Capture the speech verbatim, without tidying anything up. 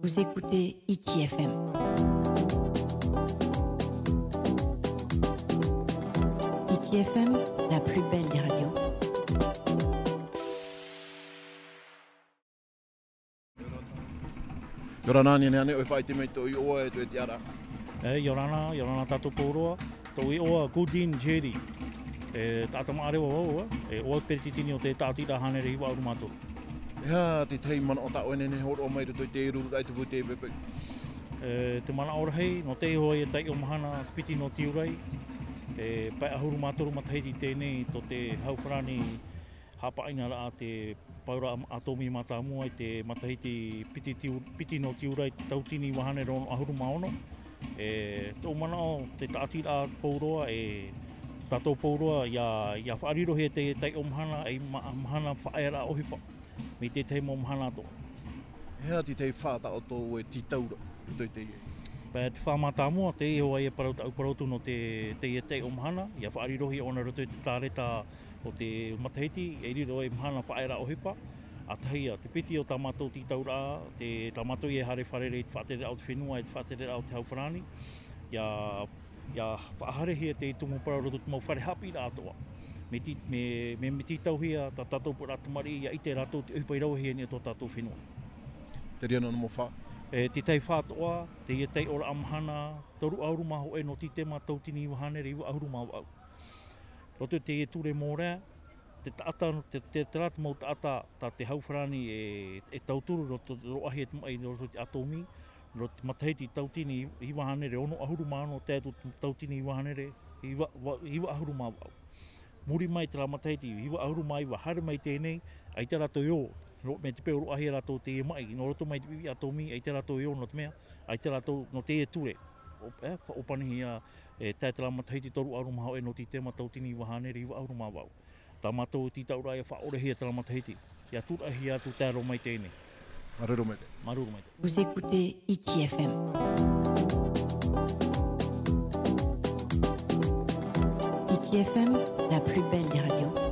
Vous écoutez Hiti F M. Hiti F M, la plus belle des radios. ʻIa ora na, nehenehe ānei ʻoe e faʻaʻite mai tō ʻoe iʻoa e tō ʻoe tiʻaraʻa? E, ʻia ora na, ʻia ora na tātou pauroa. Tōʻu iʻoa Goodin Jerry. E taʻata māʻa reva vau, e, ʻo vau peretiteni o te tāʻatiraʻa hānere hiva ʻahuru mā toru. E aha te tahi manaʻo tā ʻoe e nehenehe e hōroʻa mai i roto i te rururaʻa i te pū i te poipoi? E, te manaʻo rahi, nō teie hoʻi e taiʻo mahana, te piti nō Tiurai, e, pae ʻahuru mā toru matahiti teie nei tō te hau farāni haʻapaʻoraʻa te paura ʻātōmī mātāmua i te matahiti piti tiu-, piti nō Tiurai, tauatini iva hānere ono ʻahuru mā ono. E, tōʻu manaʻo, te tāʻatiraʻa pauroa, e, tātou pauroa, ʻia, ʻia faʻarirohia te taiʻo mahana, ei ma-, mahana faʻaearaʻa ʻohipa, mai te tahi mau mahana atoʻa. E aha te tahi fā tā ʻoutou e tītauraʻa i roto i teie? Pae te fā mātāmua, teie hoʻi e parau tāʻu parau atu nō te, teie taiʻo mahana, ʻia faʻarirohia ʻōna i roto i te tāreta o te matahiti, e riro ei mahana faʻaearaʻa ʻohipa. ʻA tahi ïa, te piti o tā mātou tītauraʻa, te, tā mātou e haere fārerei i te faʻatereraʻa o te fenua, e te faʻatereraʻa o te hau farāni, ʻia, ʻia faʻahaerehia te tumu parau i roto i te mau fare haʻapiʻiraʻa atoʻa. Mea tī-, mea, mea, mea tītauhia tā tātou pūʻoraʻa tamariʻi, ʻia ʻite rātou te ʻohipa i ravehia nei i tō tātou fenua. Te reira nō te mau fā. E, te tahi fā atoʻa, teie taiʻoraʻa mahana, toru ʻahuru mā hōʻē nō Tītema, tauatini iva hānere hiva ʻahuru mā vaʻu. Roto i teie ture mōrae, te taʻata, te, te, terā te mau taʻata, tā te hau farāni e, e tauturu roto, roaʻahia te maʻi, roto i te ʻātōmī, roto i te matahiti tauatini iva hānere ono ʻahuru mā ono, tae atu tauatini iva hānere hiva, va-, hiva ʻahuru mā vaʻu. Muri mai terā matahiti hiva ʻahuru mā iva, haere mai teie nei, ʻaita rātou e ō, ro-, mai te peu roaʻahia rātou teie maʻi, nō roto mai te piʻipiʻi ʻātōmī, ʻaita rātou e ō nō te mea, ʻaita rātou nō teie ture. ʻO, e, faʻaʻōpanihia, e, tae terā matahiti toru ʻahuru mā hōʻē nō Tītema, tauatini iva hānere hiva ʻahuru mā vaʻu. Tā mātou tītauraʻa ʻia faʻaʻorehia terā matahiti, ʻia tūraʻihia atu tae roa mai teie nei. Māuruuru maitaʻi. Māuruuru maitaʻi. Vous écoutez Hiti F M. Hiti F M, la plus belle des radios.